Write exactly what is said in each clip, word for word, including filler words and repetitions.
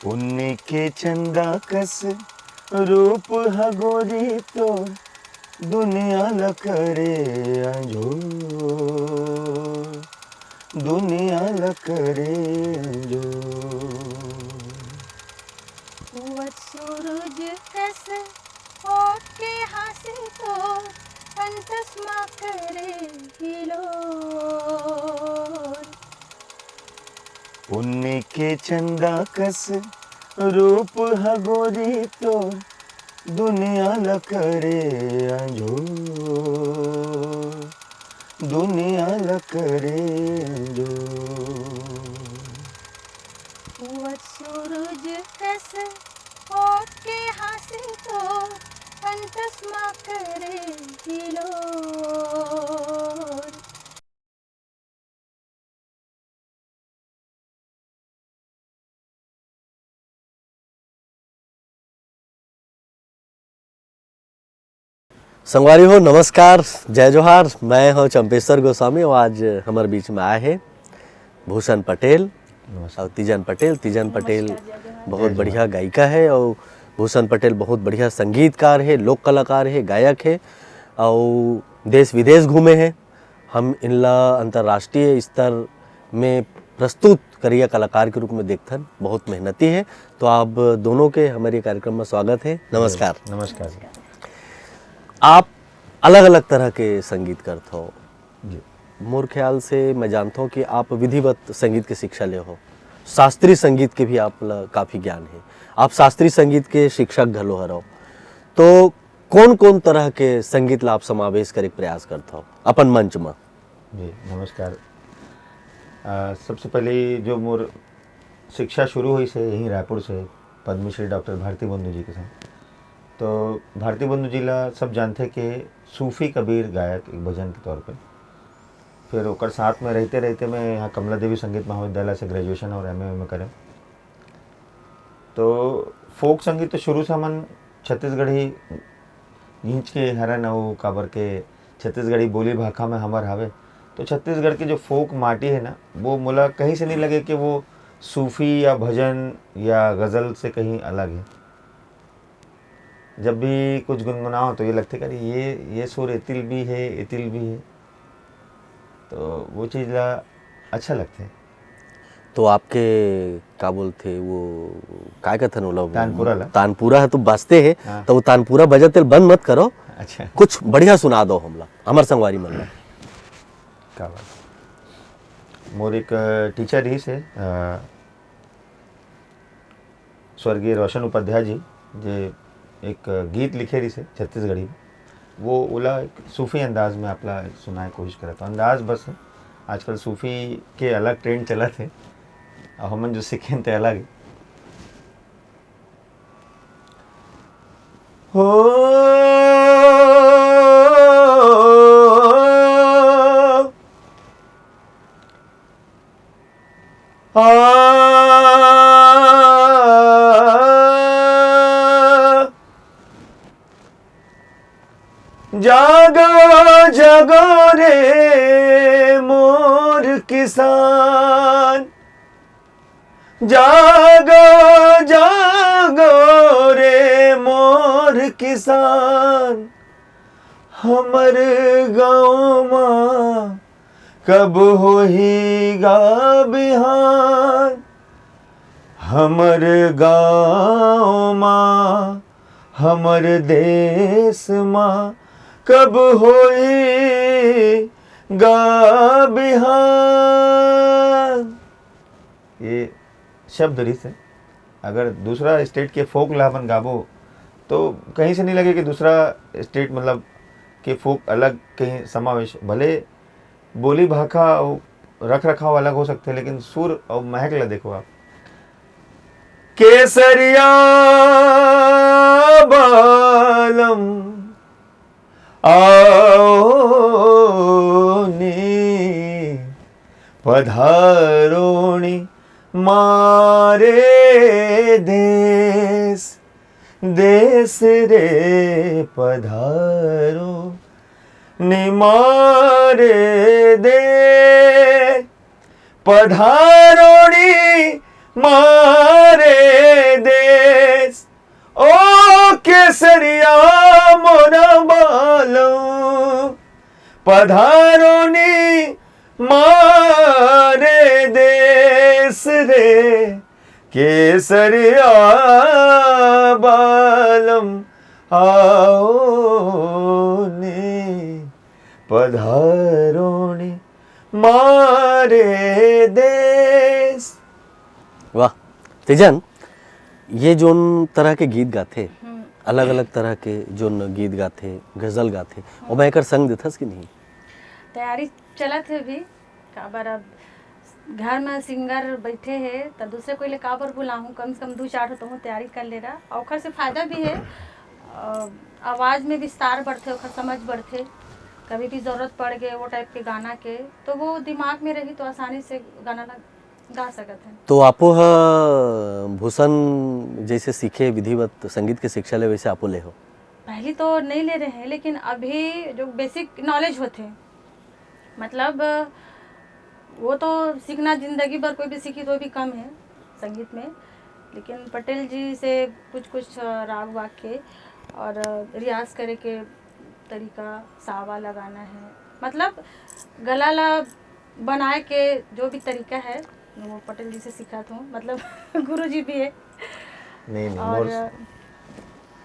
पुन्नी के चंदा कस रूप ह गोरी तोर, दुनिया ल करे अंजोर, दुनिया ल करे अंजोर। उवत सूरज कस होठ के हासे तोर, अंतस मा करे हिलोर। पुन्नी के चंदा कस रूप ह गोरी तोर, दुनिया ल करे अंजोर, दुनिया ल करे अंजोर। उवत सूरज कस होठ के हासे तोर, अंतस मा करे हिलोर। संगवारी हो, नमस्कार, जय जोहार। मैं हूं चंपेश्वर गोस्वामी और आज हमर बीच में आए हैं भूषण पटेल नमस्कार। और तीजन पटेल। तीजन पटेल नमस्कार, जय जोहार। बहुत जय जोहार। बढ़िया गायिका है और भूषण पटेल बहुत बढ़िया संगीतकार है, लोक कलाकार है, गायक है और देश विदेश घूमे हैं। हम इनला अंतर्राष्ट्रीय स्तर में प्रस्तुत करिया कलाकार के रूप में देखथन, बहुत मेहनती है। तो आप दोनों के हमारे कार्यक्रम में स्वागत है। नमस्कार। नमस्कार। आप अलग-अलग तरह के संगीत करत हो। जी। मोर ख्याल से मैं जानता हूँ कि आप विधिवत संगीत के शिक्षा ले हो, शास्त्रीय संगीत के भी आप ला काफी ज्ञान है, आप शास्त्रीय संगीत के शिक्षक घलो हरव। तो कौन-कौन तरह के संगीत ला आप समावेश करे के प्रयास करत हो अपन मंच में? जी, नमस्कार। अ, सबसे पहले जो मोर शिक्षा शुरू होइस हे यहीं रायपुर से, पद्मश्री डॉक्टर भारती बंधु जी के संग। तो भारती बंधु जी ला सब जानथे के सूफी कबीर गायक एक भजन के तौर पे। फिर ओकर साथ में रहते रहते मैं यहाँ कमला देवी संगीत महाविद्यालय से ग्रेजुएशन और एमए में करे। तो फोक संगीत तो शुरू से हमन छत्तीसगढ़ी गींच के हरन, अउ काबर के छत्तीसगढ़ी बोली भाखा में हमर हवे। तो छत्तीसगढ़ के जो फोक माटी है ना, वो मोला कहीं से नहीं लगे कि वो सूफी या भजन या गज़ल से कहीं अलग है। जब भी कुछ गुनगुनाओ तो ये लगथे कि अरे ये, ये सुर एतिल भी है, एतिल भी है। तो वो चीज़ ला अच्छा लगथे। तो आपके का बोलथे वो, काय कथन ओला? तानपुरा ला। तानपुरा है तो बजते है, हाँ। तो वो तानपुरा बजत तेल बंद मत करो। अच्छा। कुछ बढ़िया सुना दो हमला, हमर संगवारी मन ला। का बात। मोर एक, अ, टीचर रहिस हे, अ, स्वर्गीय रोशन उपाध्याय जी, जे एक गीत लिखे रहिस हे छत्तीसगढ़ी में, वो ओला एक सूफी अंदाज में आपला सुनाए कोशिश करत हूँ। अंदाज बस है, आजकल सूफी के अलग ट्रेंड चलत है, अब हमन जो सीखेन ते अलग है। हो आ, जागो, जागो रे मोर किसान, जागो, जागो रे मोर किसान, हमर गाँव मा कब होही गा बिहान, हमर गाँव मा, हमर देश मा कब होही गा बिहान। ये शब्द रहिस हे। अगर दूसरा स्टेट के फोक ला अपन गाबो, तो कहीं से नहीं लगे कि दूसरा स्टेट, मतलब, के फोक अलग कहीं समावेश, भले बोली भाखा अउ रख रखाव अलग हो सकथे, लेकिन सुर अउ महक ला देखो आप। केसरिया बालम आओ नी पधारो नी मारे देश, देश रे पधारो नी मारे देश, पधारो नी मारे ओ केसरिया मोरा बालम, पधारो नी मारे देश रे, केसरिया बालम आओ नी, पधारो नी मारे देश। वाह। तीजन, ये जोन तरह के गीत गाथे, हम्म। अलग-अलग तरह के जोन गीत गाथे, गजल गाथे, हम्म। ओमा एकर संग देथस कि नहीं? तैयारी चलत हे अभी, काबर अब घर में सिंगर बैठे हे, त दूसरे कोई ले काबर बुलाहूँ, कम से कम दू चार ठो तो हूँ तैयारी कर ले रहा, और ओखर से फायदा भी है। अ, आवाज में विस्तार बढ़थे, ओखर समझ बढ़थे, कभी भी जरूरत पड़ गए वो टाइप के गाना के, तो वो दिमाग में रही तो आसानी से गाना ला गा सकत है। तो आपो ह भूषण जैसे सीखे विधिवत संगीत के शिक्षा ले, वैसे आपो ले हो? पहली तो नहीं ले रहे हैं, लेकिन अभी जो बेसिक नॉलेज होते, मतलब, वो तो सीखना जिंदगी भर, कोई भी सीखी तो भी कम है संगीत में। लेकिन पटेल जी से कुछ कुछ राग वाग के और रियाज करे के तरीका, सावा लगाना है, मतलब गला ला बनाए के जो भी तरीका है, वो पटेल जी से सीखा था, मतलब गुरु जी भी है। नहीं, नहीं, और मोर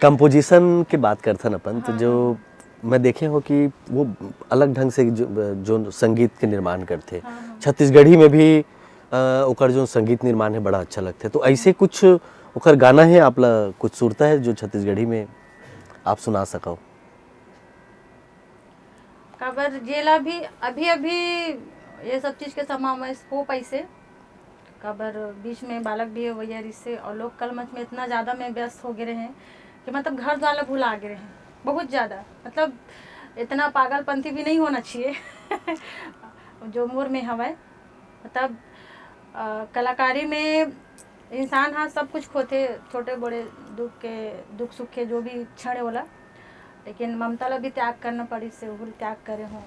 कंपोजिशन के बात करथन अपन, तो हाँ, जो हाँ। मैं देखे हो कि वो अलग ढंग से जो, जो संगीत के निर्माण करथे, हाँ, हाँ। छत्तीसगढ़ी में भी, अ, ओकर जो संगीत निर्माण है, बड़ा अच्छा लगथे। तो ऐसे कुछ ओकर गाना है, आप ला कुछ सुरता है जो छत्तीसगढ़ी में आप सुना सको? काबर जेला भी अभी, अभी ये सब चीज के समा में स्कोप ऐसे, काबर बीच में बालक भी होवइया रिसे और लोक कला मंच में इतना ज्यादा मैं व्यस्त हो गए रहे कि मतलब घर द्वार ला भुला गए रहे, बहुत ज्यादा। मतलब इतना पागलपंथी भी नहीं होना चाहिए जो मोर में हवय। मतलब अ, कलाकारी में इंसान हा सब कुछ खोथे, छोटे बड़े दुख के, दुख सुख के जो भी क्षण है ओला, लेकिन ममता ला भी त्याग करना पड़ी, से ओहू ला त्याग करे हूँ।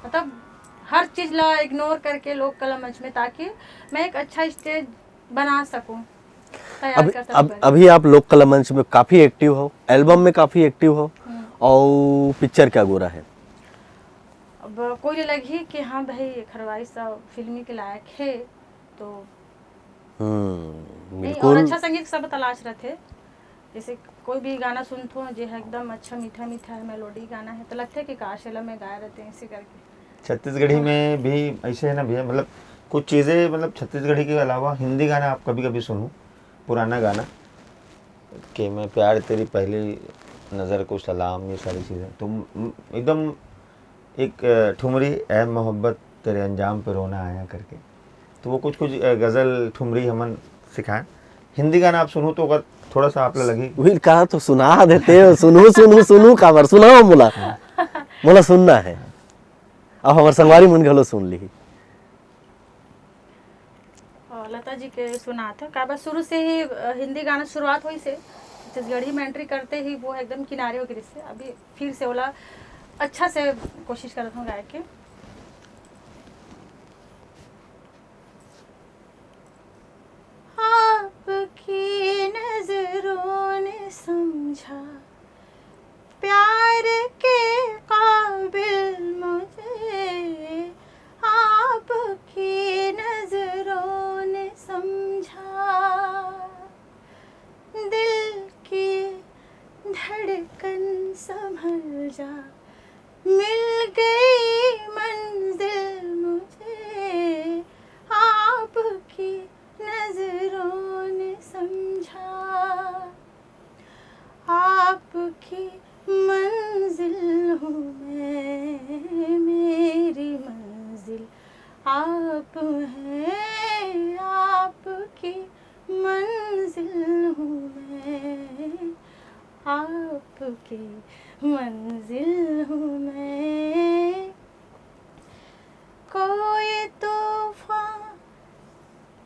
मतलब हर चीज ला इग्नोर करके लोक कला मंच में, ताकि मैं एक अच्छा स्टेज बना सकूं, तैयार अभी, कर सकूं। अब, अभी आप लोक कला मंच में काफी एक्टिव हो, एल्बम में काफी एक्टिव हो, हम्म। और पिक्चर क्या गोरा है? अब कोई लगही कि हाँ भाई, खरवाई सा फिल्मी के लायक है, तो हम्म, नहीं, बिल्कुल। और अच्छा संगीत सब तलाश रथे। जैसे कोई भी गाना सुनथो जे ह एकदम अच्छा मीठा मीठा है, मेलोडी गाना है, तो लगथे कि काश एला मैं गाए रहते, ऐसे करके। छत्तीसगढ़ी हाँ। में भी ऐसे है ना भैया, मतलब कुछ चीज़ें, मतलब छत्तीसगढ़ी के अलावा हिंदी गाना आप कभी कभी सुनो, पुराना गाना कि मैं प्यार तेरी पहली नज़र को सलाम, ये सारी चीज़ें तो म-, एकदम एक, अ, ठुमरी, "ऐ मोहब्बत तेरे अंजाम पे रोना आया" करके, तो वो कुछ कुछ, अ, गजल ठुमरी हमन सिखाए। हिंदी गाना आप सुनू तो ओकर थोड़ा सा आप ला लगी। वही कहा तो सुना देते हो, सुनू, सुनू, सुनू, काबर सुनाओ मोला, मोला सुनना है। अब हमार संगवारी मन घलो सुन ली। अ, लता जी के सुनात हूँ। काबर शुरू से ही, अ, हिंदी गाना शुरुआत होइस हे, छत्तीसगढ़ी में एंट्री करते ही वो एकदम किनारे हो गिस हे। अभी फिर से ओला अच्छा से कोशिश करत हूँ गाए के। आपकी नजरों ने समझा प्यार के काबिल मुझे, आपकी नजरों ने समझा। दिल की धड़कन संभल जा, मिल गई मंजिल मुझे, आपकी नजरों ने समझा। आपकी मंजिल हूँ मैं, मेरी मंजिल आप हैं। आपकी मंजिल हूँ मैं, आपकी मंजिल हूँ मैं। कोई तूफान,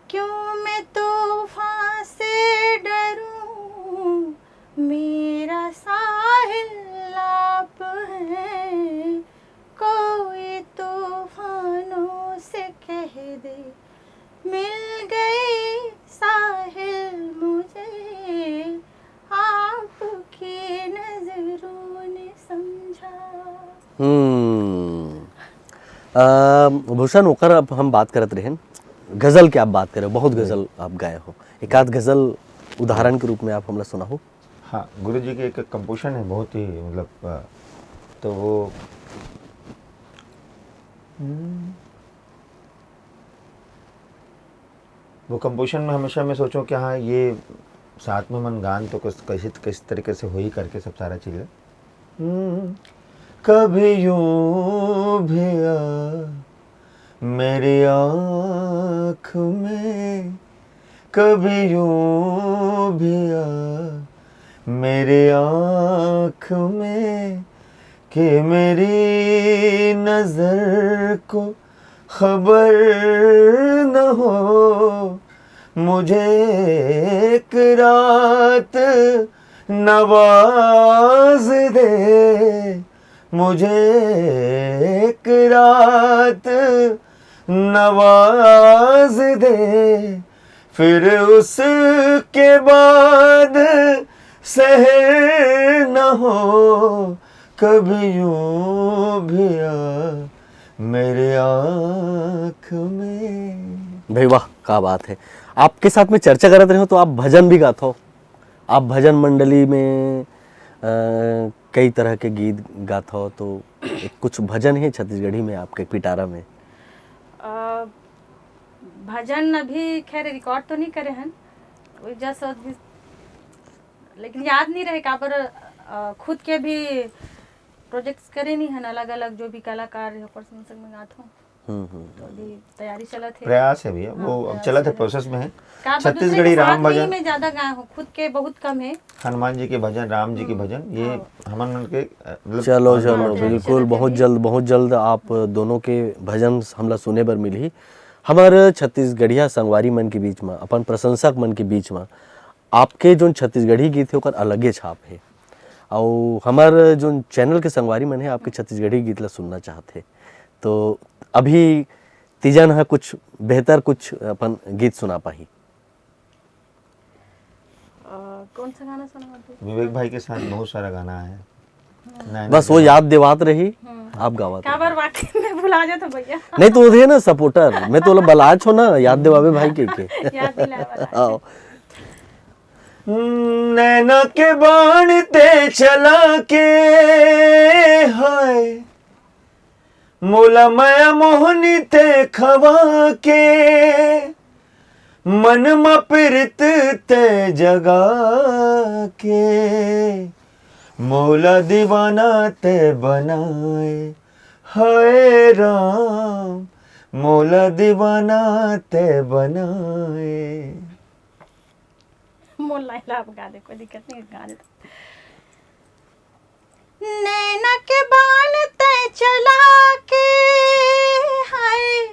क्यों मैं तूफान से डरूं, मेरा साहिल आप हैं। कोई तूफानों से कह दे, मिल गई साहिल मुझे, आप अ, भूषण, ओकर अब हम बात करत रहेन, गजल के आप बात करे, बहुत गजल आप गाए हो, एक आध गजल उदाहरण के रूप में आप हमला सुनाओ। हाँ, गुरु जी के एक कंपोजिशन है, बहुत ही, मतलब, अ, तो वो, हम्म, वो कंपोजिशन में हमेशा मैं सोचूं कि हाँ, ये साथ में मन गान तो किस, किसी, किस तरीके से होई करके सब सारा चीज़ें। हम्म, कभी यूं भी आ मेरी आँख में, कभी यूं भी आ मेरी आँख में, कि मेरी नजर को खबर न हो, मुझे एक रात नवाज दे, मुझे एक रात नवाज दे, फिर उसके बाद सहर न हो, कभी यूं भी आ मेरे आँख में। भाई वाह, क्या बात है। आपके साथ में चर्चा करत रहे हो तो आप भजन भी गात हो, आप भजन मंडली में, अ, कई तरह के गीत गात हो, तो एक कुछ भजन है छत्तीसगढ़ी में आपके पिटारा में? अ, भजन अभी खैर रिकॉर्ड तो नहीं करे हन, वो जस अभी, लेकिन याद नहीं रहे काबर, अ, खुद के भी प्रोजेक्ट्स करे नहीं हन, अलग-अलग जो भी कलाकार है, ओकर संग, संग में गात हूँ। हम्म, हम्म, तो अभी तैयारी चलत है। प्रयास है भैया, हाँ, वो अब प्रयास चलत है, चलत है। प्रोसेस में है। का मैं दूसरे छत्तीसगढ़ी के साथ राम नहीं, भजन। मैं ज्यादा गाया हूँ, खुद के बहुत कम है। हनुमान जी के भजन, राम जी के हम्म, भजन, ये हाँ। हमन मन के, अ, मतलब, चलो, हाँ, चलो, हाँ, बिल्कुल, चलत है बहुत अभी। जल्द, बहुत जल्द आप दोनों के भजन हमला सुने बर मिलही। हमर छत्तीसगढ़िया संगवारी मन के बीच में, अपन प्रशंसक मन के बीच में, आपके जोन छत्तीसगढ़ी गीत है, ओकर अलगे छाप है। अउ हमर जोन चैनल के संगवारी मन है, आपके छत्तीसगढ़ी गीत ला सुनना चाहत है, तो अभी तीजन ह कुछ बेहतर, कुछ अपन गीत सुना पाही। अ, कौन सा गाना सुना अभी? विवेक भाई के साथ बहुत सारा गाना है। हम्म। नैना बस के वो बाण। याद दिवात रही, हम्म। आप गावत काबर रही। वाकई में भुला जाता भैया। नहीं तो वो है ना सपोर्टर, मैं तो बोला बलाच हो ना, याद दिवावे भाई के, के। याद दिलाए वाला। आओ। नैना के बाण ते चला के, हाय, मोला मया मोहनी ते खवा के, मन म पिरत ते जगा के, मोला दीवाना ते बनाए, हाय राम, मोला दीवाना ते बनाए। मोर लाइन ला आप गा दे, कोई दिक्कत नहीं, गा दे। नैना के बाण तय चला के, हाय,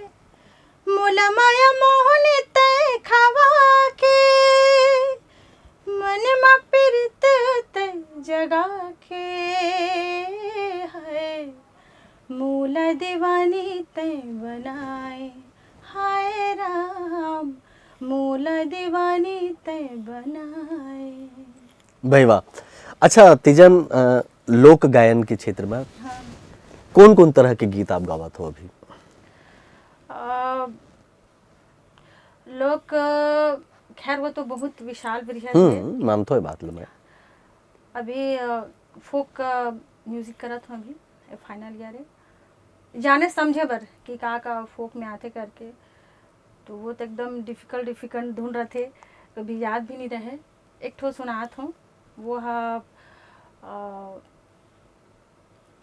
मोला माया मोहन तय खवा के, मन मा पिरत तय जगा के, हाय, मोला दीवानी तय बनाए, हाय राम, मोला दीवानी तय बनाए। भाई वाह। अच्छा तीजन, अ, लोक गायन के क्षेत्र में हाँ। कौन-कौन तरह के गीत आप गावत हो अभी? अ, लोक, अ, खैर वो तो बहुत विशाल वृहद है। हम्म, मानथो ये बात ल मैं। अभी, अ, फोक, अ, म्यूजिक करत हूँ अभी, ए, फाइनल ईयर है। जाने समझे बर कि का का फोक में आथे करके, तो वो तो एकदम डिफिकल्ट, डिफिकल्ट धुन रथे, कभी याद भी नहीं रहे। एक ठो सुनात हूँ, वो ह, अ,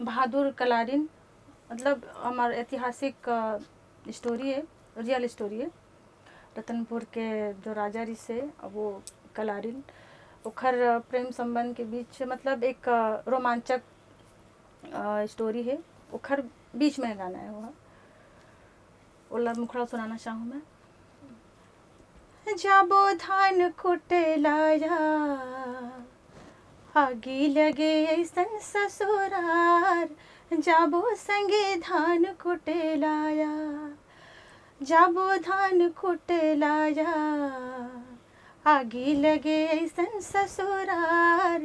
बहादुर कलारिन, मतलब हमार ऐतिहासिक, अ, स्टोरी है, रियल स्टोरी है। रतनपुर के जो राजा रिहिसे, वो कलारिन, ओखर प्रेम संबंध के बीच, मतलब एक, अ, रोमांचक, अ, स्टोरी है, ओखर बीच में गाना है वो। ओला मुखड़ा सुनाना चाहूँ मैं। जाबो धान कुटे लाया, आगी लगे ऐसन ससुरार, जाबो संगे धान कुटे लाया, जाबो धान कुटे लाया, आगी लगे ऐसन ससुरार,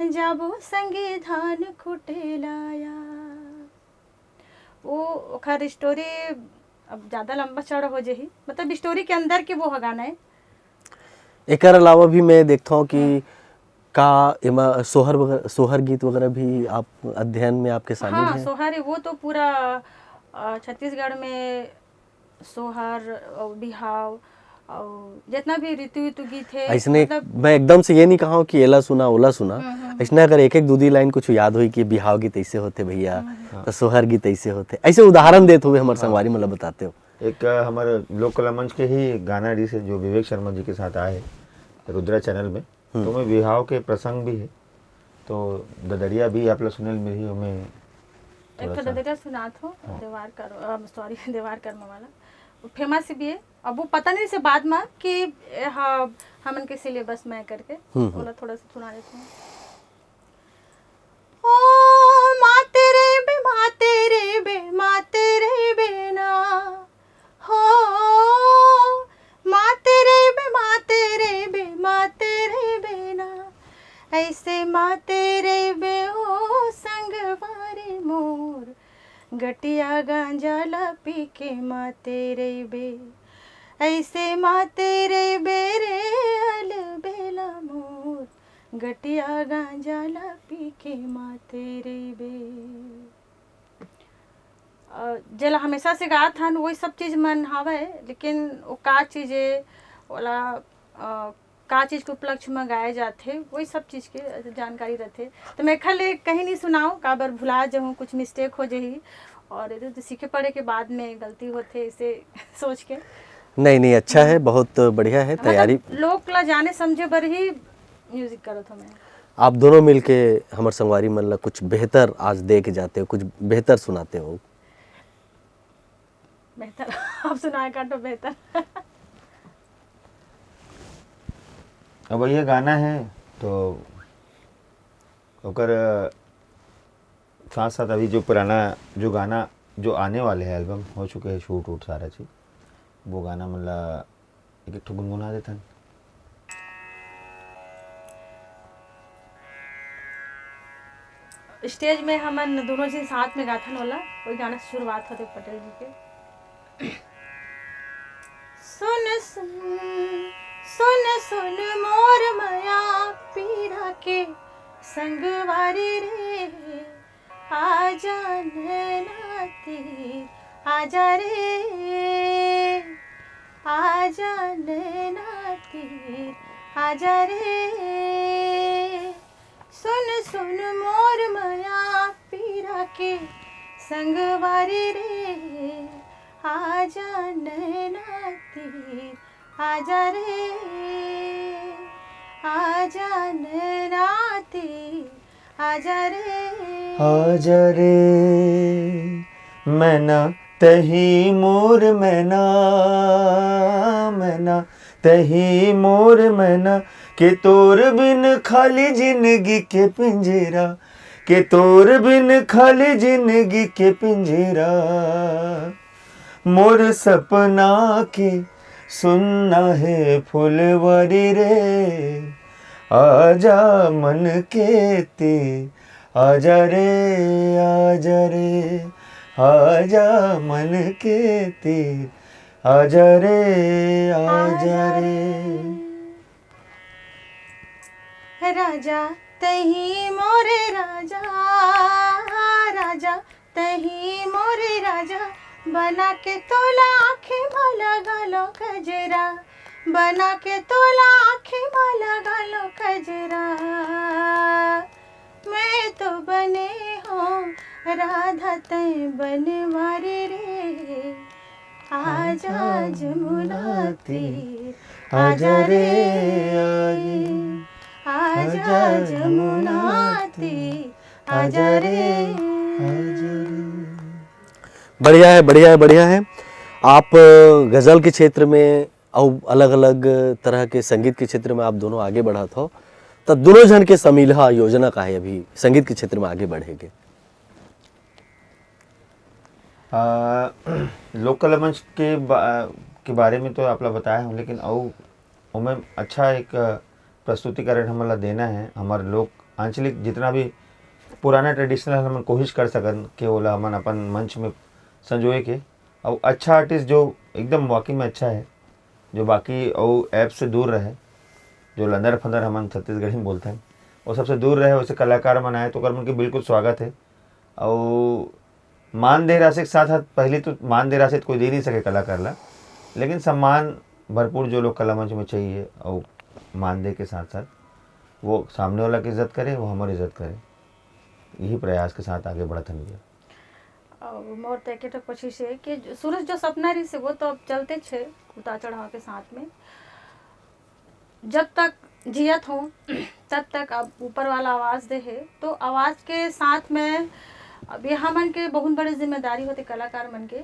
जाबो संगे धान कुटे लाया। वो ओखर स्टोरी अब ज्यादा लंबा चौड़ा हो जाही, मतलब स्टोरी के अंदर के वो ह गाना है। एकर अलावा भी मैं देखता हूँ कि का एमा सोहर वगैरह, सोहर गीत वगैरह भी आप अध्ययन में आपके शामिल हाँ, है? सोहर है, वो तो पूरा अ, छत्तीसगढ़ में सोहर और बिहाव और जितना भी ऋतु ऋतु गीत है, ऐसने मतलब मैं एकदम से ये नहीं कहा हूँ कि एला सुना ओला सुना। हम्म, हम्म। ऐसने अगर एक एक दो दी लाइन कुछ याद हुई कि बिहाव गीत ऐसे होते भैया, तो सोहर गीत ऐसे होते, ऐसे उदाहरण देत हुए हमारे संगवारी मतलब बताते हो। एक अ, हमारे लोक कला मंच के ही गाना रिहिस हे जो विवेक शर्मा जी के साथ आए हैं रुद्रा चैनल में। तो मैं बिहाव के प्रसंग भी है, तो ददरिया भी आप लोग सुनल मिली हमें एक थोड़ा ठो सा। ददरिया सुनात हो, देवार कर, सॉरी, देवार कर्मा वाला, फेमस भी है। अब वो पता नहीं से बाद में कि ए, हाँ, हमन के सिलेबस में करके हम्म, हम्म। ओला थोड़ा सा सुना देते हैं। ओ माते रे बे, माते रे बे, माते रे बे ना, हो माते रे बे, माते रे बे, माते रे बे ना, ऐसे माते रे बे हो संगवारी मोर, गटिया गांजा ला पी के माते रे बे, ऐसे माते रे बे रे अलबेला मोर, गटिया गांजा ला पी के माते रे बे। अ, जेला हमेशा से गात हन, वही सब चीज मन हवय, लेकिन वो का चीज ए, ओला, अ, का चीज के उपलक्ष्य में गाए जाथे, वही सब चीज के जानकारी रहथे। तो मैं खाली कहीं नहीं सुनाऊँ, काबर भुला जाऊँ, कुछ मिस्टेक हो जाही, और ये तो सीखे पढ़े के बाद में गलती होथे, इसे सोच के। नहीं, नहीं, अच्छा है, बहुत बढ़िया है। तैयारी मतलब, लोक ला जाने समझे बर ही म्यूजिक करत हूँ मैं। आप दोनों मिलके हमर संगवारी मन ला कुछ बेहतर आज दे के जाते हो, कुछ बेहतर सुनाते हो। बेहतर आप सुनाए काटो बेहतर। अब ये गाना है तो ओकर साथ साथ अभी जो पुराना जो गाना जो आने वाले हैं एल्बम हो चुके हैं शूट वूट सारा चीज, वो गाना मतलब एक एक ठो गुनगुना देते हैं। स्टेज में हमन दोनों झन साथ में गाथन वाला कोई गाना से शुरुआत होते पटेल जी के। सुन सुन सुन सुन मोर मया पीरा के संगवारी रे, आजा नैना तीर आजा रे, आजा नैना तीर आजा रे। सुन सुन मोर मया पीरा के संगवारी रे, आजा नैना तीर आजा रे, आजा नैना तीर आजा रे। आजा रे मैना तही मोर मैना, मैना तही मोर मैना, के तोर बिन खाली जिंदगी के पिंजरा, के तोर बिन खाली जिंदगी के पिंजरा। मोर सपना के सुनना है फुलवारी रे, आजा मन के तीर आजा रे, आजा रे, आजा मन के तीर आजा रे, आजा रे। राजा तही मोरे राजा, राजा तही मोरे राजा, बना के तोला आँखें मा लगा लो गजरा, बना के तोला आँखें मा लगा लो गजरा। मैं तो बने हूँ राधा तय बनवारी रे, आजा जमुना तीर आजा रे, आजा जमुना तीर आजा रे। बढ़िया है, बढ़िया है, बढ़िया है। आप गजल के क्षेत्र में और अलग-अलग तरह के संगीत के क्षेत्र में आप दोनों आगे बढ़त हो, तो दोनों झन के समीलहा योजना का है अभी संगीत के क्षेत्र में आगे बढ़े के? आ, लोक कला मंच के बा, के बारे में तो आप ला बताया हूँ, लेकिन अउ ओमे अच्छा एक प्रस्तुतिकरण हमन ला देना है। हमारे लोक आंचलिक जितना भी पुराना ट्रेडिशनल हमन कोशिश कर सकन कि ओला हमन अपन मंच में संजोए के, अउ अच्छा आर्टिस्ट जो एकदम वाकई में अच्छा है, जो बाकी अउ ऐप से दूर रहे, जो लंदर फंदर हमन छत्तीसगढ़ी में बोलथन, वो सबसे दूर रहे, वैसे कलाकार मन आए तो ओकर मन के बिल्कुल स्वागत है। अउ मान दे राशि के साथ साथ, पहली तो मान दे राशि तो कोई दे नहीं सके कलाकार ला, लेकिन सम्मान भरपूर जो लोग कला मंच में चाहिए, अउ मान दे के साथ साथ वो सामने वाला की इज्जत करे, वो हमारी इज्जत करे, यही प्रयास के साथ आगे बढ़त हन भैया। अउ मोर तो एक ठो कोशिश है कि सूरज जो सपना रहिस हे वो तो अब चलते छे उतार चढ़ाव के साथ में। जब तक जियत हो तब तक अब ऊपर वाला आवाज़ दे हे, तो आवाज़ के साथ में अब ये हमन के बहुत बड़ी जिम्मेदारी होते कलाकार मन के,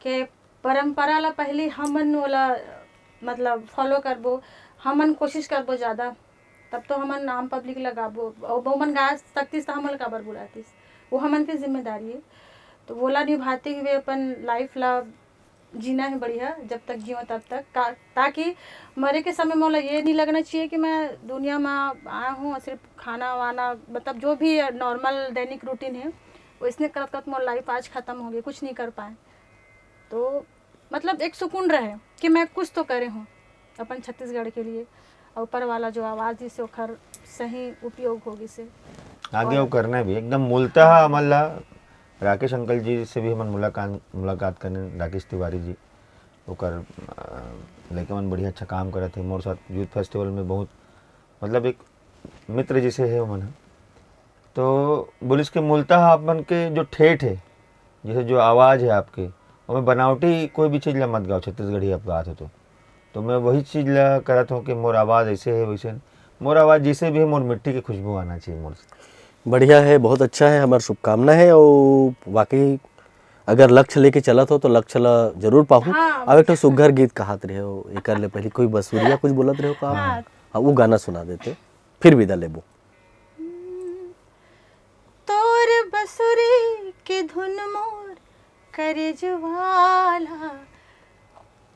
के परंपरा ला पहले हमन ओला मतलब फॉलो करबो, हमन कोशिश करबो ज़्यादा, तब तो हमन आम पब्लिक लगाबो। अउ वो मन गा सकतिस त हमन ला काबर बुलातिस, वो हमन के जिम्मेदारी है। तो वोला निभाते हुए अपन लाइफ ला जीना है बढ़िया, जब तक जियो तब तक का, ताकि मरे के समय मोला ये नहीं लगना चाहिए कि मैं दुनिया में आया हूँ और सिर्फ खाना वाना, मतलब जो भी नॉर्मल दैनिक रूटीन है, वैसने करत करत मोर लाइफ आज ख़त्म हो गई, कुछ नहीं कर पाए। तो मतलब एक सुकून रहे कि मैं कुछ तो करे हूँ अपन छत्तीसगढ़ के लिए, और ऊपर वाला जो आवाज़ दिस हे ओखर सही उपयोग हो गिस हे। आगे वो करना भी एकदम मूलतः हमन ला राकेश अंकल जी से भी हमन मुलाकात मुलाकात करने, राकेश तिवारी जी, ओकर अ, लइका मन बढ़िया अच्छा काम करत हे मोर साथ यूथ फेस्टिवल में, बहुत मतलब एक मित्र जैसे है ओमन ह। तो बोलिस के मूलतः आप मन के जो ठेठ है, जैसे जो आवाज़ है आपके, ओमे बनावटी कोई भी चीज़ ला मत गाओ, छत्तीसगढ़ी आप गात हो तो। तो मैं वही चीज़ ला करत हूँ कि मोर आवाज़ ऐसे है वैसे, मोर आवाज़ जैसे भी है, मोर मिट्टी की खुशबू आना चाहिए मोर से। बढ़िया है, बहुत अच्छा है, हमार शुभकामना है। और वाकई अगर लक्ष्य लेके चलत हो तो लक्ष्य ला जरूर पाहू। हाँ। अब एक ठो सुग्घर गीत कहात रहे हो, एकर ले पहले कोई बसुरिया कुछ बोलत रहे हो का? हाँ। हाँ, वो गाना सुना देते, फिर विदा लेबो। तोर बसुरी के धुन मोर करेजवाला,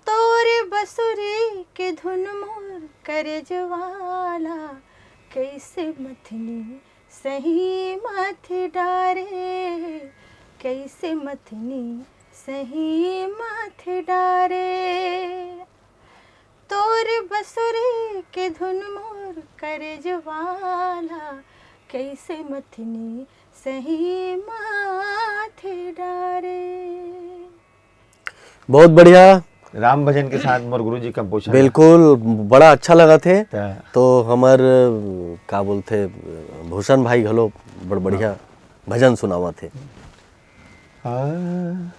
तोर बसुरी के धुन मोर करेजवाला, कैसे मथनी सही मथ डारे, कैसे मथनी सही मथ डारे। तोर बसुरी के धुन मोर करेजवाला, कैसे मथनी सही मथ डारे। बहुत बढ़िया। राम भजन के साथ मोर गुरु जी कंपोजर। बिल्कुल, बड़ा अच्छा लगा थे। त- तो हमर का बोलते, भूषण भाई घलो बड़ बढ़िया भजन सुनावा थे। हाँ।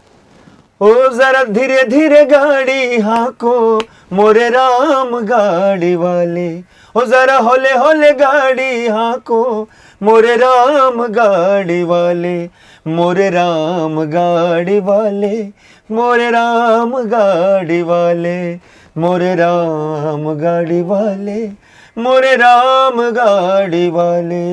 ओ जरा धीरे धीरे गाड़ी हाँको मोरे राम गाड़ी वाले, ओ जरा होले होले गाड़ी हाँको मोरे राम गाड़ी वाले, मोरे राम गाड़ी वाले, मोरे राम गाड़ी वाले, मोरे राम गाड़ी वाले, मोरे राम गाड़ी वाले।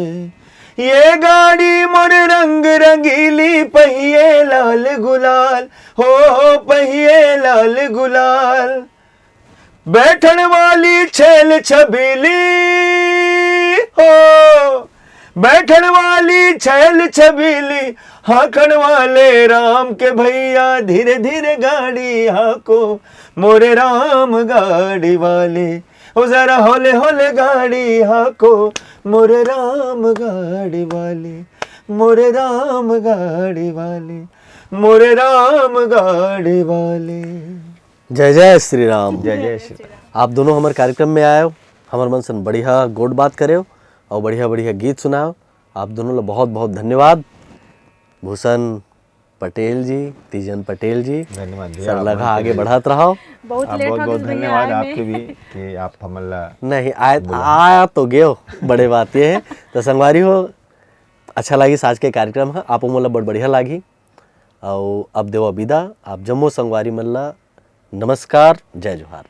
ये गाड़ी मोर रंग रंगीली, पहिए लाल गुलाल, हो हो पहिए लाल गुलाल। बैठन वाली छैल छबीली, हो बैठन वाली छैल छबीली, हाँकण वाले राम के भैया, धीरे धीरे गाड़ी हाँको मोरे राम गाड़ी वाले। ओ जरा होले होले गाड़ी हाँको मोरे राम गाड़ी वाले, मोरे राम गाड़ी वाले, मोरे राम गाड़ी वाले। जय जय श्री राम। जय जय श्री राम। आप दोनों हमारे कार्यक्रम में आए हो, हमारे मन से बढ़िया गोट बात करे हो और बढ़िया बढ़िया गीत सुनाओ। आप दोनों ला बहुत बहुत धन्यवाद। भूषण पटेल जी, तीजन पटेल जी, धन्यवाद भैया, सर आप लगा दोनों आगे के लिए। बढ़त रहो। बहुत आप लेट बहुत हो बहुत गई भैया धन्यवाद आए आपके में। भी कि आप हमन ला नहीं आए, बोला। आया तो गयो, बड़े बात ये है। तो संगवारी हो, अच्छा लागिस आज के कार्यक्रम है, आप मोला बड़ बढ़िया लागी। और अब देवा विदा, आप जम्मो संगवारी मन ला नमस्कार, जय जोहार।